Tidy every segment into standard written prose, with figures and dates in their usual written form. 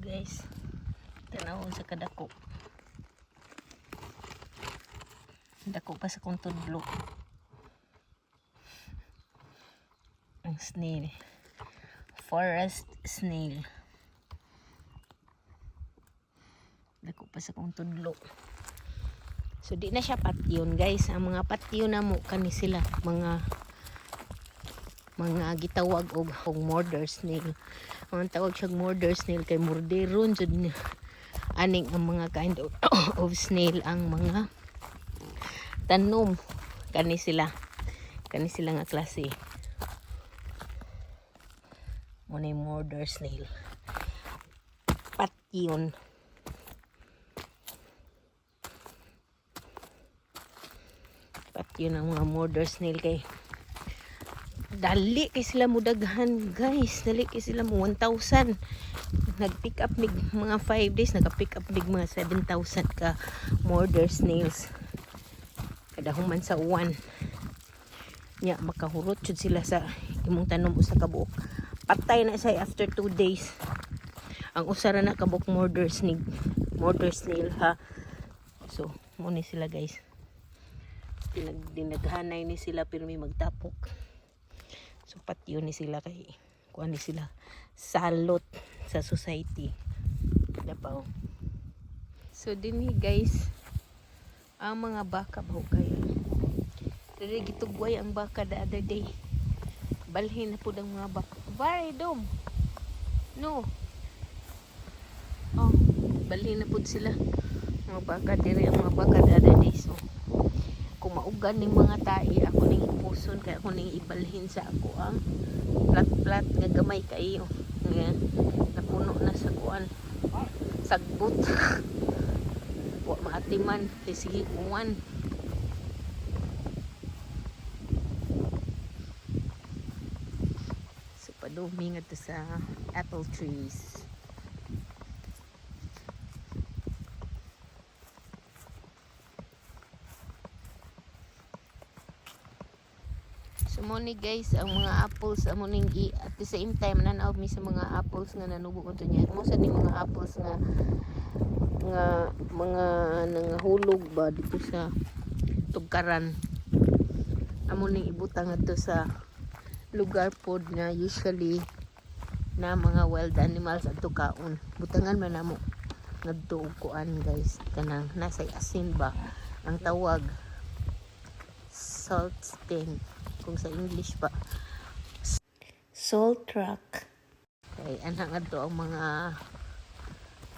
Guys, tanawon sa kadako. Dako pa sa kong tudlo. Ang snail. Forest snail. Dako pa sa kong tudlo. So di na siya patyon, guys. Ang mga patyon na mo kani sila mga gitawag og murder snail. Ang tawag siya murder snail kay murderon jud niya. Aning ang mga kind of snail ang mga tanom kani sila. Kani sila nga klase. Mo na yung murder snail. Patyon. Patyon ang mga murder snail kay dali kay sila mudaghan, guys. Dali kay sila mo 1,000. Nag-pick up mig mga 5 days, naka-pick up mig mga 7,000 ka murder snails. Kada human sa uwan. Nya makahurot jud sila sa imong tanom usa ka buok. Patay na siya after 2 days. Ang usa ra na ka buok murder snail ha. So, mo ni sila, guys. Dinaghanay ni sila pero may magtapok. So patyon ni sila kay kuan ni sila salot sa society. Dapaw. So dinhi, guys, ang mga baka ba kay diri gitugway ang baka the other day. Balhin na pud ang mga baka. Var dom. No. Oh, balhin na pud sila. Mga baka diri, ang mga baka the other day. So kung maugan ning mga tae, ako ning ipuson kay ako ning ibalhin sa ako ang plat-plat nga gamay kaayo nga napuno na sa kuan, sagbot. Wa maatiman kay sige uwan. So padumi nga to sa apple trees. So mo ni, guys, ang mga apples amo ning i at the same time nanaw mi sa mga apples nga nanubo ko niya. Mo sa ni mga apples nga nga mga nangahulog ba dito sa tugkaran. Amo ning ibutang adto sa lugar pod nga usually na mga wild animals adto kaon. Butangan man namo ngadto og kuan, guys, kanang nasa asin ba ang tawag, salt stain kung sa English ba, salt rock, kay ana ngadto ang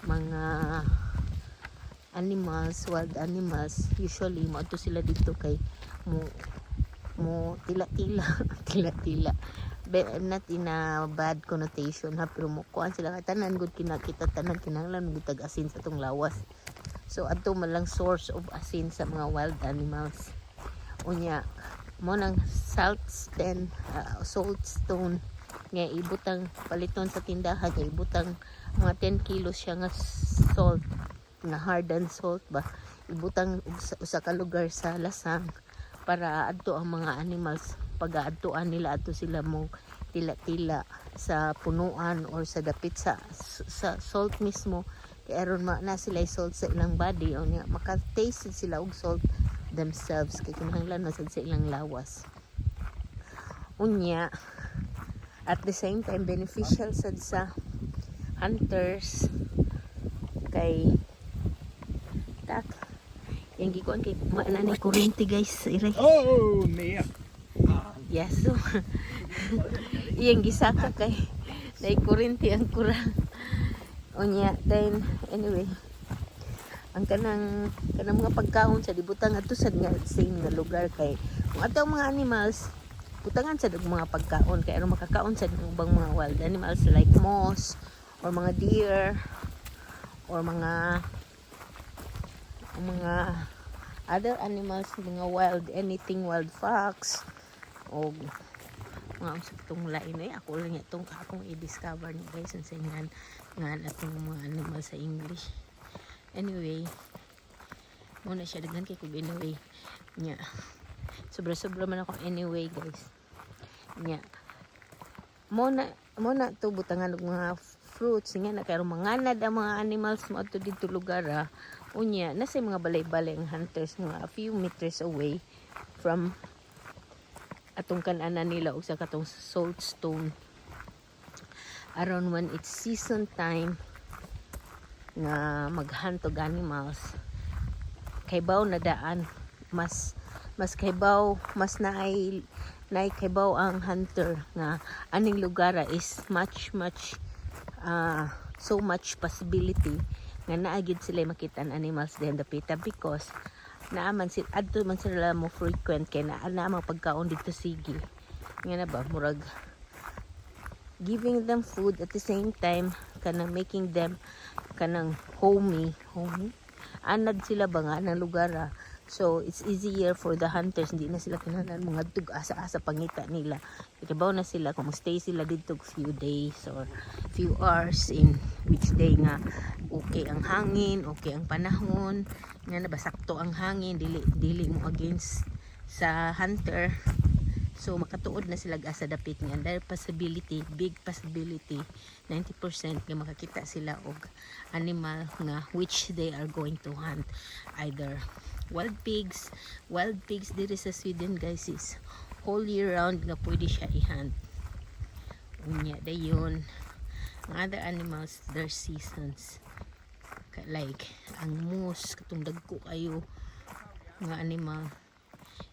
mga animals, wild animals. Usually moadto sila dito kay mo mo tila-tila tila-tila. Not in a bad connotation ha, pero mo kuan sila kay tanan gud kinakita, tanan kinahanglan mo tag asin sa atong lawas. So adto man lang source of asin sa mga wild animals. Unya mo nang salt stone nga ibutang, paliton sa tindahan, nga ibutang mga 10 kilos siya nga salt, nga hardened salt ba, ibutang usa ka lugar sa lasang para adto ang mga animals, pag adtuan nila, adto sila mo tila-tila sa punuan or sa dapit sa salt mismo kay aron ma na sila salt sa ilang body o niya maka-taste sila og salt themselves kay kinahanglan man sad sa ilang lawas. Unya at the same time beneficial sad sa hunters kay tak yang gikuan kay maana ni kuryente, guys, iray. Oh, nee. Yes, so iyang gisaka kay nay kuryente ang kura. Unya then anyway ang kanang kanang mga pagkaon sa dibutang adto sad nga same nga lugar kay kung ato ang mga animals, butangan sad og mga pagkaon kay aron makakaon sad ang ubang mga wild animals like moose or mga deer or mga other animals, mga wild anything, wild fox o mga unsa tong lain eh. Ako lang itong akong i-discover ni, guys, unsa ngan ngan atong mga animal sa English. Anyway, muna siya, daghan kay kog anyway nya. Sobra sobra man ako anyway, guys. Nya mo na to butangan og mga fruits nga na kay manganad ang mga animals mo adto didto lugar ah. Unya nasa mga balay-balay ang hunters nga a few meters away from atong kananan nila og sa katong salt stone. Aron when it's season time nga maghunt og animals, kaybaw na daan, mas mas kaybaw, mas naay naay kaybaw ang hunter nga aning lugar ah, is much much so much possibility nga naa gyud sila makita ang animals diyan dapita because naa man sila adto man sila mo frequent kay naa naa mga pagkaon dito sige nga na ba, murag giving them food at the same time kanang making them kanang homey homey, anad sila ba nga ng lugar ah. So it's easier for the hunters, hindi na sila kinahanglan mga tug asa-asa pangita nila. Ikabaw na sila kung stay sila dito few days or few hours in which day nga okay ang hangin, okay ang panahon, nga na ba, sakto ang hangin, dili dili mo against sa hunter. So makatuod na sila asa dapit nga there possibility, big possibility, 90% nga makakita sila og animal nga which they are going to hunt. Either wild pigs, wild pigs diri sa Sweden, guys, is whole year round nga pwede siya i-hunt. Unya dayon ang other animals, their seasons. Like ang moose, katong dagko kayo nga animal,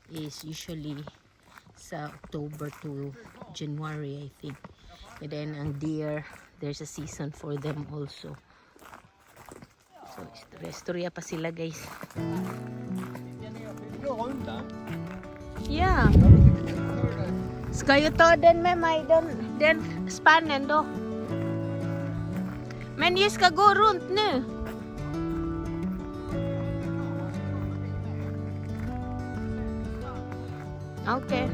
is usually sa October to January, I think. And then ang deer, there's a season for them also. So istorya, istorya pa sila, guys. Runda. Yeah. Ska jag ta den med mig, den spannen då? Men jag ska gå runt nu. Okej.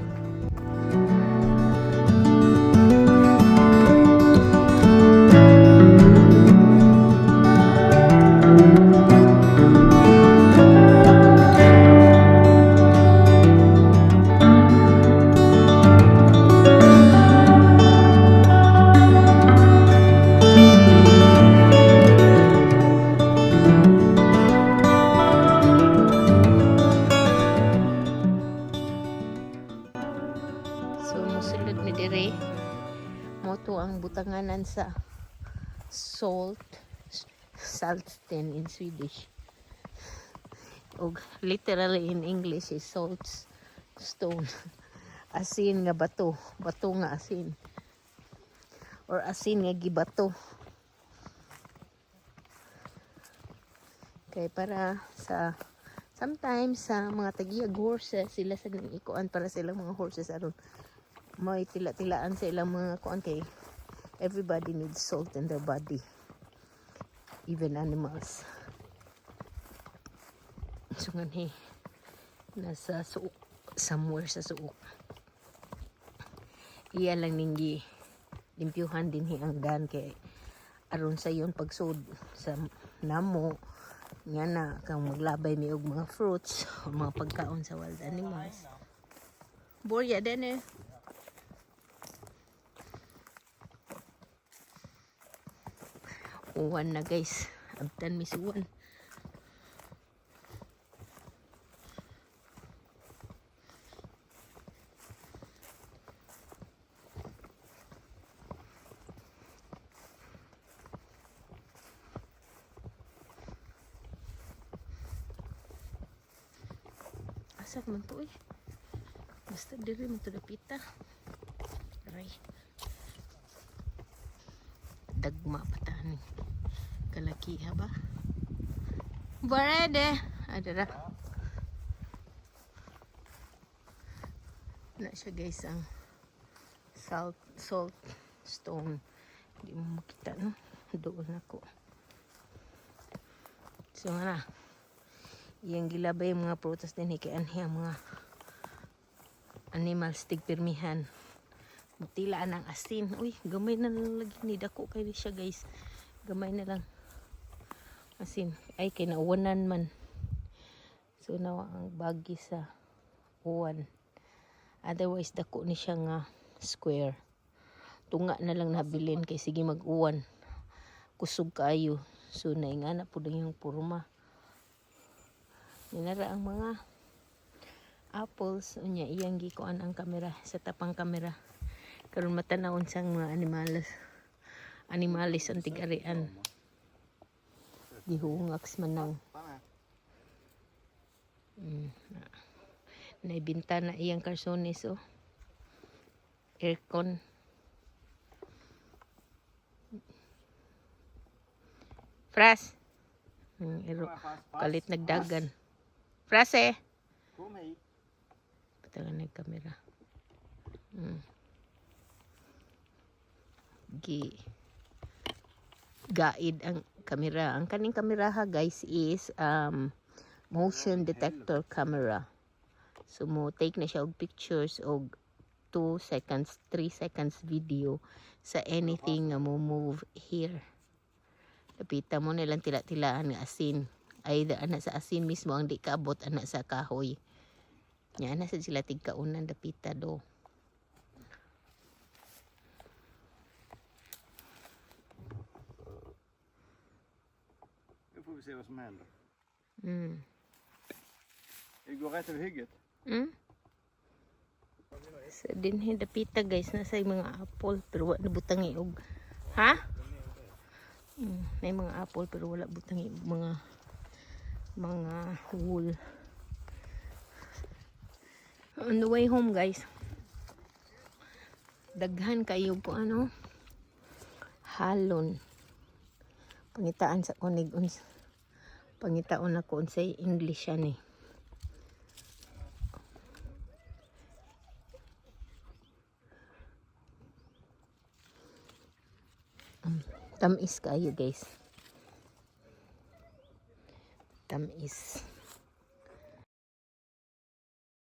So musulod mi dire. Mao to ang butanganan sa salt, saltsten in Swedish. Og literally in English is salt stone. Asin nga bato, bato nga asin. Or asin nga gibato. Kay para sa sometimes sa mga tagiyag horses sila sa nang ikuan para sa ilang mga horses aron may tila-tilaan sa ilang mga kuan, kay everybody needs salt in their body, even animals. So ngani nasa suok, somewhere sa suok, iya lang ninggi limpyuhan din ang dan kay aron sa iyon pagsud sa namo nga na kang maglabay mi og mga fruits o mga pagkaon sa wild animals. Borya din eh. Uwan na, guys. Abtan mi sa uwan. Asa man to eh? Basta diri man to dapita. Aray. Dagma pa ta ni. Kalakiha ba? Var är det? Ah, dara. Na siya, guys, ang salt salt stone. Hindi mo makita, no? Doon ako. So nga na. Iyang gilabay yung mga prutas din kay anhi ang mga animals tigpirmihan. Mutila ang asin. Uy, gamay na lang lagi ni dako kay siya, guys. Gamay na lang. Asin. Ay, kay nauwanan man. So nawa ang bagi sa uwan. Otherwise dako ni siya nga square. Tunga na lang nabilin kay sige mag-uwan. Kusog kaayo. So naingana pud ang iyang porma. Ninara ang mga apples. Unya iyang gikuan ang kamera sa tapang kamera. Karon matan-awon sang mga animales. Animales ang tig-arian. Gihungaks man nang Bara. Naibinta na iyang karsones, oh. Aircon. Fras. Ero, kalit nagdagan. Frase. Kom hit. Patangan ng kamera. Gi guide ang kamera. Ang kaning kamera ha, guys, is motion detector camera. So mo take na siya og pictures og 2 seconds, 3 seconds video sa anything nga mo move here. Lapita mo nilang tila-tilaan nga asin. Either ana sa asin mismo ang di kaabot ana sa kahoy. Nya ana sa sila tigkaunan dapita do. Nu får vi se vad som händer. Det går rätt över hygget. Sa dinhi dapita, guys, nasa yung mga apple pero wa na butang og ha? May mga apple pero wala butang og mga wool. On the way home, guys. Daghan kayo ko ano, hallon. Pangitaan sa kunig uns. Pangitaon ako unsay English yan eh. Tamis kayo, guys. Tamis.